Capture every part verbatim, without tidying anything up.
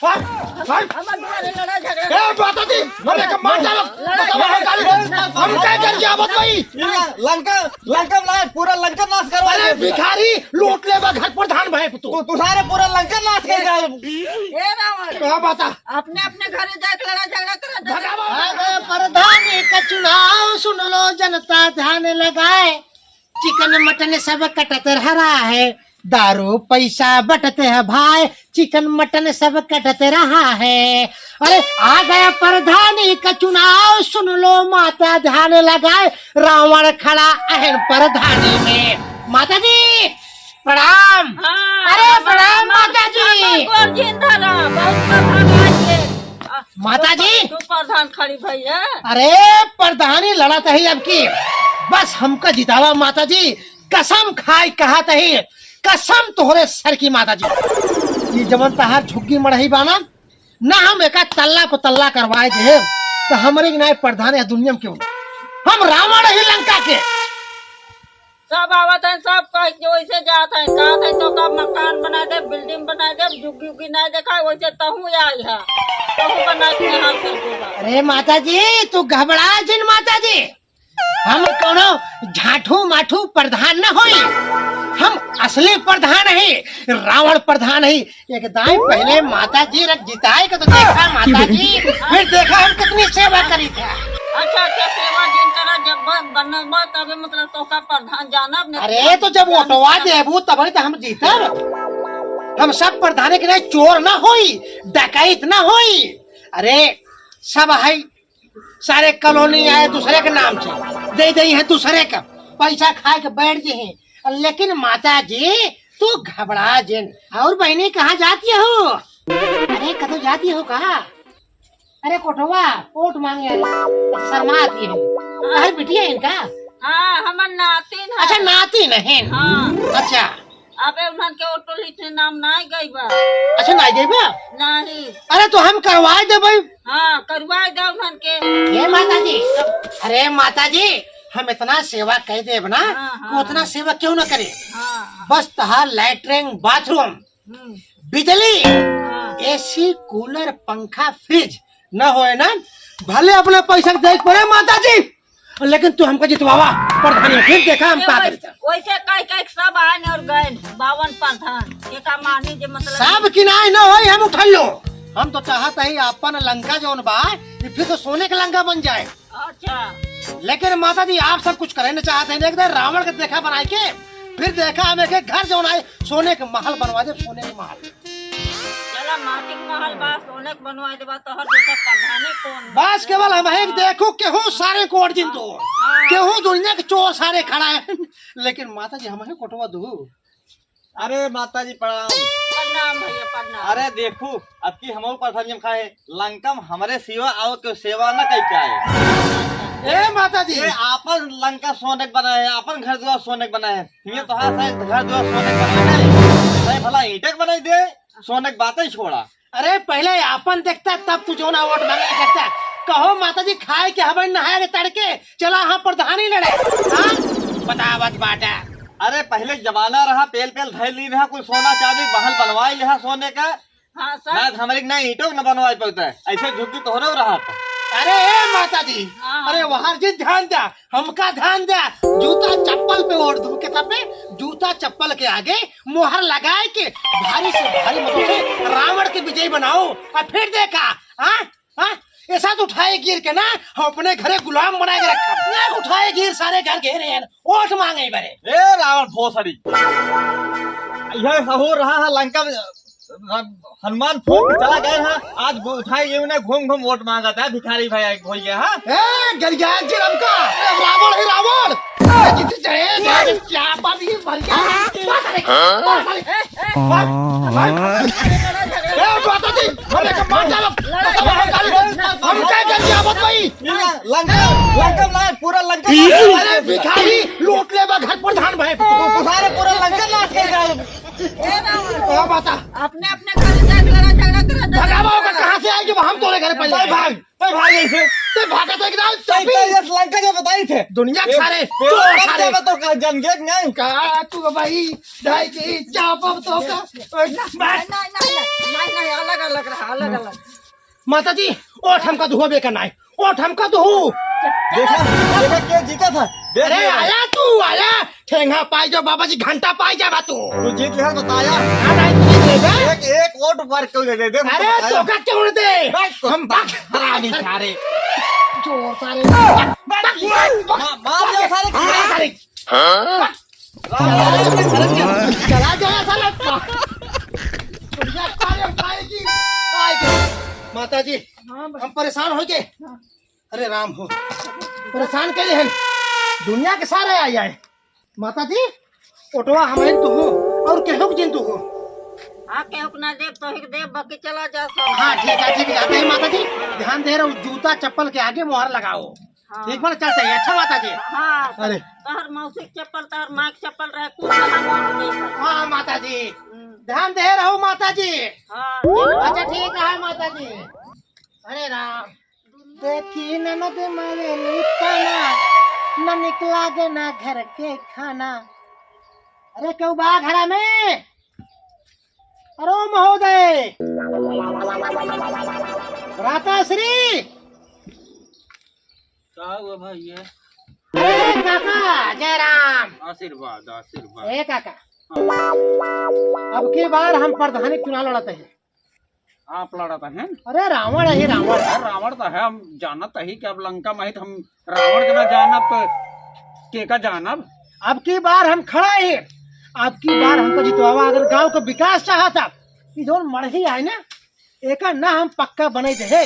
हट, हट। हमार दुआरे लड़ा झगड़ा। ए, माता जी, अरे, के मार डालो। लड़ा झगड़ा। हम क्या कर दिया, बतवाई? लंका, लंका ना, पूरा लंका नाश करवा अरे, दे। भिखारी, लूट लेबा घर प्रधान भाई तू। तू, तू सारे पूरा लंका नाश कर दे। ए रावण। का बता? अपने, अपने घरे जाके लड़ा झगड़ा करा दे। भगावा। अरे, प्रधानी का चुनाव सुन लो, जनता ध्यान लगाए। चिकन मटन सब कटत रह रहा है, दारू पैसा बटत है भाई, चिकन मटन सब कटत रहा है। अरे आ गया प्रधानी का चुनाव, सुन लो माता ध्यान लगाए, रावण खड़ा अहन प्रधानी में। माता जी प्रणाम। हाँ, अरे प्रणाम माता जी। गोर जिंदा रहा, बहुत प्रधान आज के। माता जी। तू प्रधान खड़ी भैया। अरे प्रधानी लड़त ही अब की, बस हमका जितावा माता जी, कसम खाई कहत ही, कसम तोहरे सर की माता जी। ये जवन तहार झुग्गी मड़ही बाना, ना हम एका तल्ला को तल्ला करवाए दे, तो हमरे के नाय प्रधान या दुनिया में क्यों ना। हम रावण ही लंका के। सब आवत हैं, सब कह के वैसे जात हैं, कहत हैं तो का मकान बना दे, बिल्डिंग बना दे, झुग्गी उग्गी ना देखा, वैसे तहूँ आई है, तहूँ बना के हाल कर देगा। अरे माता जी, तू घबरा जिन माता जी, हम कोनो झाठू माठू प्रधान न होई, हम असली प्रधान ही, रावण प्रधान ही। एक दाई पहले माता जी रख जिताए के तो देखा माता जी, फिर देखा हम कितनी सेवा करी था। अच्छा, अच्छा, सेवा जिन करा, जब ब-, बनबा तबे मतलब तोका प्रधान जानब न। अरे तो जब वोटवा देबू तबे तो हम जीतब। हम सब प्रधान के नहीं, चोर ना होई, डकैत ना होई। अरे सब है सारे कॉलोनी आए दूसरे के नाम से, दे दे हैं दूसरे का, पैसा खाए के बैठ जे हैं। लेकिन माता जी, तू घबरा जिन। और बहनी, कहाँ जाती हो? अरे, कतो जाती हो का? अरे, कोटवा, वोट मांगे आए। शर्माती है। हाँ। अरे, बिटिया इनका? हाँ, हमर नातिन है। अच्छा, नातिन है। हाँ। अच्छा। अबे उन्हन के वोटर लिस्ट में नाम नाय गई बा। अच्छा, नाय गई बा? नहीं। अरे, तो हम करवाए दे भाई। हाँ, करवाए दे उन्हन के। हे माता जी, अरे माता जी, हम इतना सेवा कह देब ना, हाँ, हाँ। कि उतना सेवा क्यों ना करे। हाँ, हाँ। बस तहार लैट्रिन, बाथरूम, हम्म। बिजली, हाँ। एसी, कूलर, पंखा, फ्रिज न होए ना, भले अपना पैसा के देख पड़े माता जी, लेकिन तू हमका जितवावा प्रधानी, फिर देखा हम ये का वैसे, करता। वैसे कह, कह के सब आए और गए, बावन प्रधान, के का मानी जे मतलब। सब किनाए न होई, हम उठल लो। हम तो चाहत हई आपन लंका जौन बा, ये फिर से सोने के लंका बन जाए। अच्छा। लेकिन माता जी, आप सब कुछ करे न चाहत हैं, एक दिन रावण के देखा बनाए के, फिर देखा हम एक, एक घर जौन आए, सोने के महल बनवा दे, सोने के महल। चला, माटी के महल बा, सोने के बनवाए देबा, तोहर जैसा प्रधानी कौन बा? बस केवल हम ही हाँ। देखू, केहू सारे को वोट जिन दो। हाँ। केहू दुनिया के चोर सारे खड़ा है। लेकिन माता जी, हम ही कोटवा दू। अरे माता जी, प्रणाम। प्रणाम भैया, प्रणाम। अरे देखू, अब की हमहू प्रधानी में खाए, लंका में हमरे सिवा और केहू सेवा न कई पाए। ए माता जी। ये आपन लंका सोने के बनाए है, आपन घर द्वार सोने के बनाए है। ये तो हाँ, शायद घर द्वार सोने के बनाए है। शायद भला ईंटे के बनाई दे, सोने के बातें ही छोड़ा। अरे पहले आपन देखता, तब तू जौना वोट मांगे देखता। कहो माता जी, खाए के हबे नहाए के तड़के, चला हाँ प्रधानी लड़े। हाँ? बतावत बाटा। अरे पहले जमाना रहा, पेल पेल धैल ली रहा, कुल सोना चांदी महल बनवाई लिहा सोने का। हाँ, सर। ना तो हमरे के ना ईंटों के ना बनवाए पड़ता है, ऐसे झुग्गी तोहरे रहा था। अरे ए माता जी, हाँ। अरे वहार जी ध्यान द्या, हमका ध्यान द्या, जूता चप्पल पे वोट दू, के तब पे जूता चप्पल के आगे मोहर लगाए के भारी से भारी मतों से रावण के विजयी बनाओ, और फिर देखा, हाँ, हाँ, ऐसा तो उठाए गिर के ना, हम अपने घरे गुलाम बनाए के रखा, ना उठाए गिर सारे घर घेरे हैं, वोट मांगे बरे। ए रावण भोसड़ी, यह सहूर रहा है लंका में, हनुमान फूंक के चला गए हैं, आज उठाए ये उन्हें घूम घूम वोट मांगा था, भिखारी भाई आए भैया, हाँ? ए, गरिया जी रमका, ए, रावण है रावण। ए, जितने जय, जय, क्या बात ये भर गया? मार सारे, मार सारे, मार, मार। ए, माता जी, अरे का मार डालो। हम क्या कर दिया, बत भाई? लंका, लंका ना, पूरा लंका। अरे भिखारी, लूट लेबा घर प्रधान भाई। तू सारे पूरा लंका नाश कर डालो। ए रावण, का बता? अपने, अपने घर जाके लड़ा झगड़ा करा था। भगावा होगा, कहाँ से आएगी? हम तोरे घर पहले भाग। ए भाई, ऐसे ते भागत है कि ना? तई, तई, ये लंका जो बताई थे। दुनिया के ये सारे, पेड़ चोर मत सारे। जावे तो का जन के नहीं? का तू भाई, ढाई की चाप अब तो का? नहीं, नहीं, नहीं, नहीं, नहीं, अलग, अलग रहा, अलग, अलग। माता जी, ओठ हमका दुहो बेकर नाई, ओठ हमका दुहो। देखा, देखा के जीता था? देख अरे ले। आया तू, आया। ठेंगा पाई जो बाबा जी, घंटा पाई जाबा तू। तू जीत लिहा बताया। हाँ, नहीं, तू जीत लेबे। एक, एक वोट ऊपर क्यों ले दे? देख, अरे, बताया। तो का क्यों दे? बस, हम बस। हरामी सारे। चोर सारे। बस, बस, बस, मार, मार दे सारे। मार सारे। हाँ? चला गया साला। बढ़िया सारे भाई की। आए थे। माता जी, हाँ, बस। हम परेशान हो गए। हाँ। अरे राम हो, परेशान कैले हैं। दुनिया के सारे आई आए। माता जी, ओटवा हम एक दुहो और केहू के जिन दुहो। हाँ, केहू के ना देब, तोही के देब, बाकी चला जा सब। हाँ, ठीक है, ठीक है, जाते हैं माता जी। ध्यान दे रहो, जूता चप्पल के आगे मोहर लगाओ। हाँ। ठीक बा, चलते हैं। अच्छा माता जी। हाँ, अरे। तोहर मौसी के चप्पल, तोहर माँ के चप्पल रहे, कुछ ना बोल दे। हाँ माता जी, हम्म। ध्यान दे रहो माता जी। हाँ। अच्छा ठीक है माता जी। अरे राम। देखी ननद मारे निकाना, न निकला गे ना घर के खाना। अरे केहू बा घरा में? अरे महोदय, भ्राताश्री। का हुआ भैया? अरे काका, जय राम। आशीर्वाद, आशीर्वाद। ए काका, हाँ। अब की बार हम प्रधानी चुनाव लड़त हैं। आप लड़त हैं? अरे रावण है, रावण। अरे रावण तो है, हम जानत ही कि अब लंका में ही तो हम रावण के ना जानब तो के का जानब? अब की बार हम खड़ा ही, अब की बार हमको जितवावा। अगर गांव का विकास चाहत ह, ई जौन मड़ही आए ना, एका ना हम पक्का बनाई दे,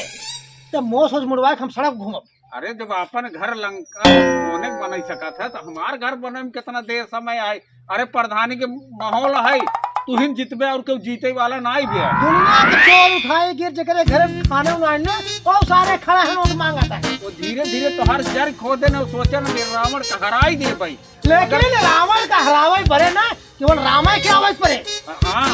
तब मोस ओस मुड़वा के हम सड़क घूमब। अरे जब अपन घर लंका होने बनाई सकत है तो हमार घर बने में कितना देर समय आए? अरे प्रधानी के माहौल है, तुहिन जीतबे और केहू जीते वाला नाई बे। दुनिया के चोर उठाए गिर जेकरे घरे खाने उनाए ना, वो सारे खड़ा है, वोट मांगत है। वो धीरे धीरे तोहार जर खोदे न, सोचे न, रावण का हराई दे भाई। लेकिन रावण का हरावे परे ना, केवल रामे के आवे परे। हाँ,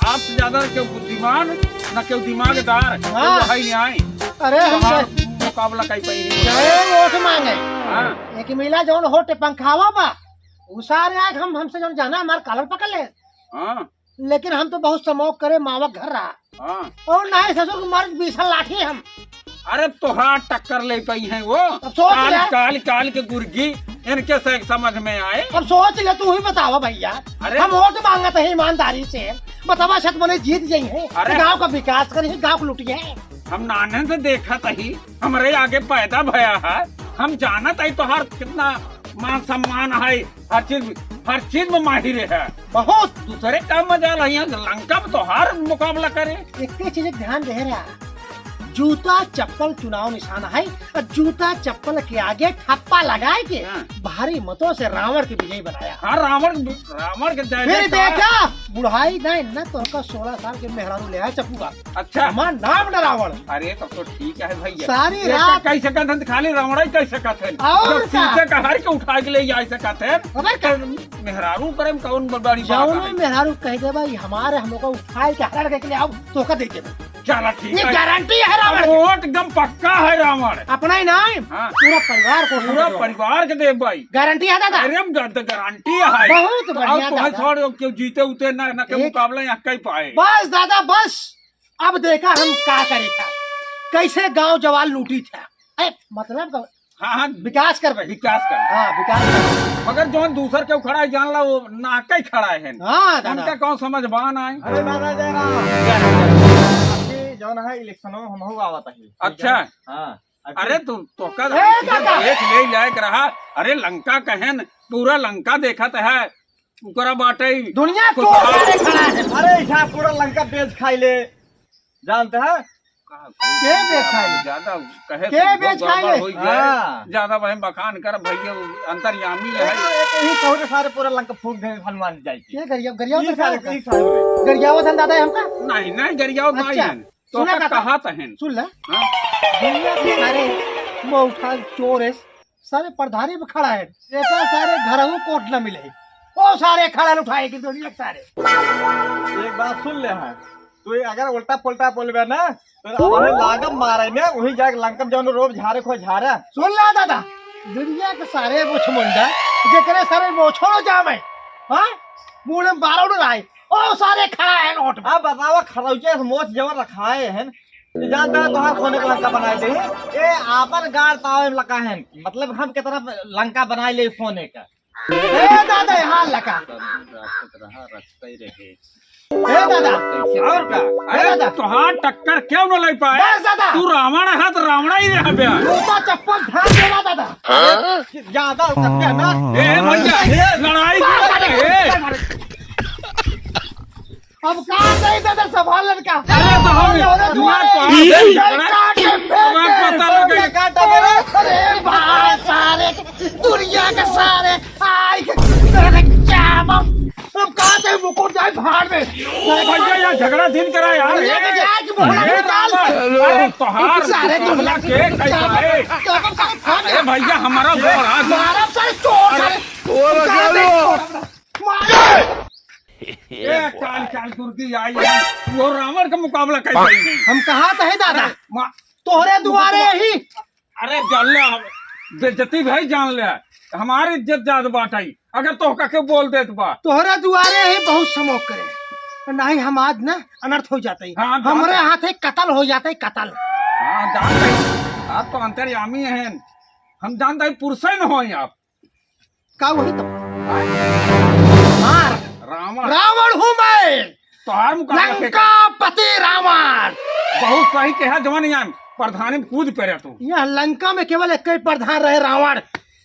आपसे ज्यादा केहू बुद्धिमान, न केहू दिमागदार, हाँ। केहू है नहीं। अरे हम तोहार तो मुकाबला कई पाई। जय वोट मांगे। हाँ। एक मिला जौन होटे पंखावा बा, उ सारे आए हम, हमसे जौन जाना हमार कालर पकड़ ले। हाँ। लेकिन हम तो बहुत समोक करे मावा घर रहा। हाँ। और नहीं ससुर के मारे बीस लाठी हम। अरे तोहार टक्कर ले पाई हैं वो। अब सोच काल, ले। काल, काल के गुर्गी इनके से समझ में आए। अब सोच ले, तू ही बतावा भैया। अरे। हम वोट मांगत है ईमानदारी से, बतावा छत बने जीत जाई है, अरे। गांव का विकास करी है, गांव को लुटी है। हम नाने से देखत ही, हमरे आगे पैदा भया है, हम जानत ही तोहार कितना मान सम्मान है, हर चीज, हर चीज में माहिर है। बहुत। दूसरे काम में जा रही है, लंका में तोहार मुकाबला करे। एक चीज ध्यान दे रहा, जूता चप्पल चुनाव निशान है, और जूता चप्पल के आगे ठप्पा लगाए के हाँ। भारी मतों से रावण के विजयी बनाया। हाँ, रावण, रावण के जय फिर जयकार। देखा, बुढ़ाई नहीं ना, तो उनका सोलह साल के मेहरारू ले आए चपुआ। अच्छा। हमार नाम न रावण। अरे, तब तो ठीक है भैया। सारी ये रात। कह सकत हन, खाली रावण ही कह सकत हन। और जब का? सीते का हर के उठा के ले जा सकत हन, खबर का? तो मेहरारू करे में कौन बड़ी बात जौनो है? मेहरारू कह दे भाई, हमारे हमको उठाए के हर के ले आओ, तो का दे देबे। चला ठीक ये है। गारंटी है रावण अब के। वोट एकदम पक्का है रावण। अपना ही नाम, हाँ। पूरा परिवार को पूरा समझो। परिवार के दे भाई। गारंटी है दादा? अरे हम गा-, तो गारंटी है। बहुत तो बढ़िया अब तो है दादा। छोड़, केहू जीते उते ना, ना के एक मुकाबला यहाँ कहीं पाए। बस दादा बस, अब देखा हम का करी था, कैसे गांव जवार लूटी था। ए, मतलब हाँ, हाँ, विकास करबे। विकास करबे। हाँ, विकास करबे। मगर जौन दूसर केहू खड़ा है, जान ला, वो नाके खड़ा है। हाँ, दादा। उनका कौन समझ बान आए? अरे दादा, जय राम। अभी जौन है, इलेक्शनों में हमहू आवत है। अच्छा। हाँ। अरे, तू, तो का ए, दादा। देख ले लायक रहा। अरे, लंका कहन, पूरा लंका देखत है। ओकरा बाटे दुनिया कुछ को और। सारे खड़ा है। अरे, यहाँ पूरा लंका बेच खाई ले। जानते हैं? के बेच खाई ले? ज्यादा कहे के से बेच खाई गड़बड़ ले? होई जाए। हाँ। ज्यादा वही बखान कर भैया, अंतर्यामी ये है। तो एक ही कहू के सारे पूरा लंका फूंक दे हनुमान जी के। के गरिया-, गरियावत ये सारे, का? ये सारे। गरियावत हन दादा हमका? नहीं, नहीं, गरियावत नहीं अच्छा। है। तो सुना का काका? कहा तहन? सुन ले। हाँ? दुनिया के सारे मौठा चोर है, सारे प्रधानी पे खड़ा है। देखा सारे घरहू कोट न मिले। ओ सारे खड़ा उठाए के दुनिया के सारे। एक बात सुन ले है, तू अगर उल्टा पुल्टा बोलबे ना, तो अब हमें लागब मारे में, वही जाके लंका में जौन रोब झारे खो झारे। सुन ला दादा, दुनिया के सारे मोछ मुंडा, जेकरे सारे मोछो न जामे, हाँ? मूड़े में बारह उड़ रहा है, ओ सारे खड़ा है नोट में। अब बतावा, खरौचे से मोछ जवन रखाए हैं, ये जानता है तोहार सोने का लंका बनाए दे। ए, आपन गाड़ तावे में लगा है, मतलब हम कितना लंका बनाए ले सोने का। ए दादा, यहाँ लगा। राक्षस रहा, रखते ही रहे। ए दादा। और का? ए अरे दादा। तोहार टक्कर क्यों न ले पाए? बस दादा। तू रावण है तो रावण ही रह बे। जूता चप्पल धार देना दादा। हाँ? ज्यादा हो सकते हैं ना। ए भैया, ए, लड़ाई मार, मार, ए। अब का कही दादा, संभाल लड़का। अरे तो हम अरे, अरे, मार तो अरे, हम अरे, अरे, काट के फेंक अब दे। पता लगे। काट दे रे। अरे भाई सारे, दुनिया के सारे, आई के, अरे क्या बाप। अब कहाँ से मुकुट जाए भाड़ में? अरे भैया, यहाँ झगड़ा दिन करा यार। दुनिया के जाए कि भाड़ में डाल। अरे तोहार सारे मुकाबला दुनिया के कई भाई। तो अब कहाँ भाग अरे भैया, हमारा गोड़ हाथ मारा सारे चोर सारे। वो लगा लो। मारो। ए, काल, काल दुर्गी आई है, वो रावण का मुकाबला कर पाई नहीं। हम कहा तो है दादा, अरे, मा-, तोहरे दुआरे ही। अरे, जान ले, हम बेइज्जती भाई, जान ले, हमारी इज्जत जात बाटई, अगर तोहका के बोल देत बा। तोहरे दुआरे ही बहुत समोक करे, नहीं हम आज ना अनर्थ हो जाते ही। हाँ, जान हमरे ले। हाथे कत्ल हो जाते ही, कत्ल। हाँ, जान ले, आप तो अंतर्यामी हैं, हम जानते हैं, पुरुष ही न होई आप। का वही तो? मार। रावण। रावण हूँ मैं। तोहार मुकाबला के लंकापति रावण। बहुत सही कहा जवान यान, प्रधानी में कूद पड़े तू। यह लंका में केवल एक ही प्रधान रहे, रावण।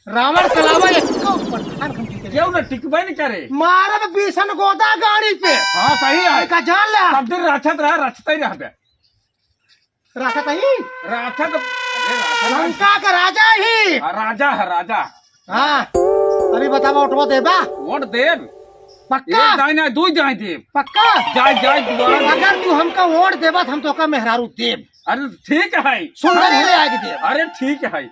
रावण के अलावा एक को प्रधान हम जीते। केहू न टिकबे न करे। मारब बीसन गोदा गाड़ी पे। हाँ, सही है। का जान ले। सब दिन रक्षत रहे, रक्षते ही रहबे। राजा कहीं? राजा तो, अरे राजा ना। लंका का राजा ही। हाँ, राजा है, राजा। हाँ, अभी बतावा, वोटवा देबा? वोट देब। पक्का? एक दाई ना, दुई दाई देब। पक्का? जाए, जाए, दोबारा देब। अगर तू हमका वोट देबा, तो हम तोका मेहरारू देब। अरे ठीक है। सुंदर ही ले आके देब। अरे ठीक है।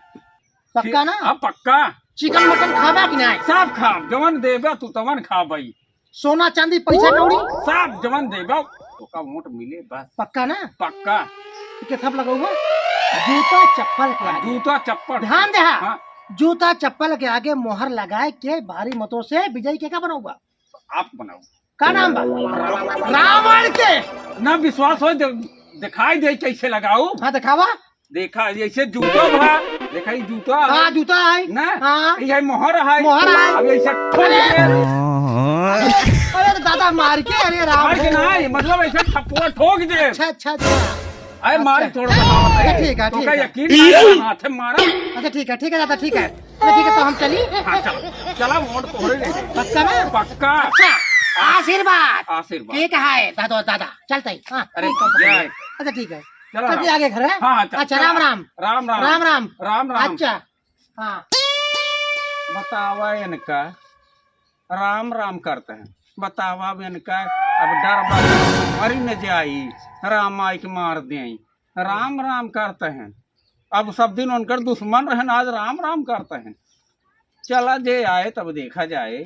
पक्का ना? हाँ, पक्का। चिकन मटन खाबा कि नहीं? सब खाब, जवन देबा तू तवन खाब भाई। सोना चांदी पैसा कौड़ी? सब जवन देबा, ओका वोट मिले बस। पक्का ना? पक्का। तो के थप लगौबा? जूता चप्पल के आगे। जूता चप्पल। ध्यान दे हा। हाँ। जूता चप्पल के आगे मोहर लगाए के भारी मतों से विजयी के का बनौबा? आप बनाओ। का नाम बा? रावण। रावण के। ना विश्वास हो, दे-, दिखाई दे कैसे लगाऊ। हाँ, दिखावा। देखा, ऐसे जूता बा, देखा, ई जूता है। हाँ, जूता है। ना? हाँ। ई है मोहर है। मोहर है। अब ऐसे ठोक अरे! दे। अरे तो दादा, मार के, अरे राम मार के रे। नहीं, मतलब ऐसे थप्पड़ ठोक दे। अच्छा, अच्छा, अच्छा। अरे मार अच्छा। थोड़ा सा, अच्छा, ठीक है, तो ठीक का है। यकीन नहीं, हाथ में मारा। अच्छा, ठीक है, ठीक है दादा, ठीक है। अच्छा, ठीक है, तो हम चली? हाँ, चलो। चला, वोट तोहरे ले। पक्का ना? पक्का। अच्छा, आशीर्वाद। आशीर्वाद। ठीक है दादा, दादा, चलते हैं। हाँ, अरे, ठीक है, भैया। अच्छा, ठीक है। चला चल, राम। आगे घर है? हाँ, हाँ, चल, अच्छा, चला। राम, राम। राम, राम। राम, राम। राम, राम। अच्छा, हाँ। बतावा इनका, राम, राम करते हैं। बतावा अब इनका, अब डर बा, मरी न जाई, राम आई के मार देई। राम, राम करते हैं। अब सब दिन उनकर दुश्मन रहन, आज राम, राम करते हैं। चला जे आए तब देखा जाए।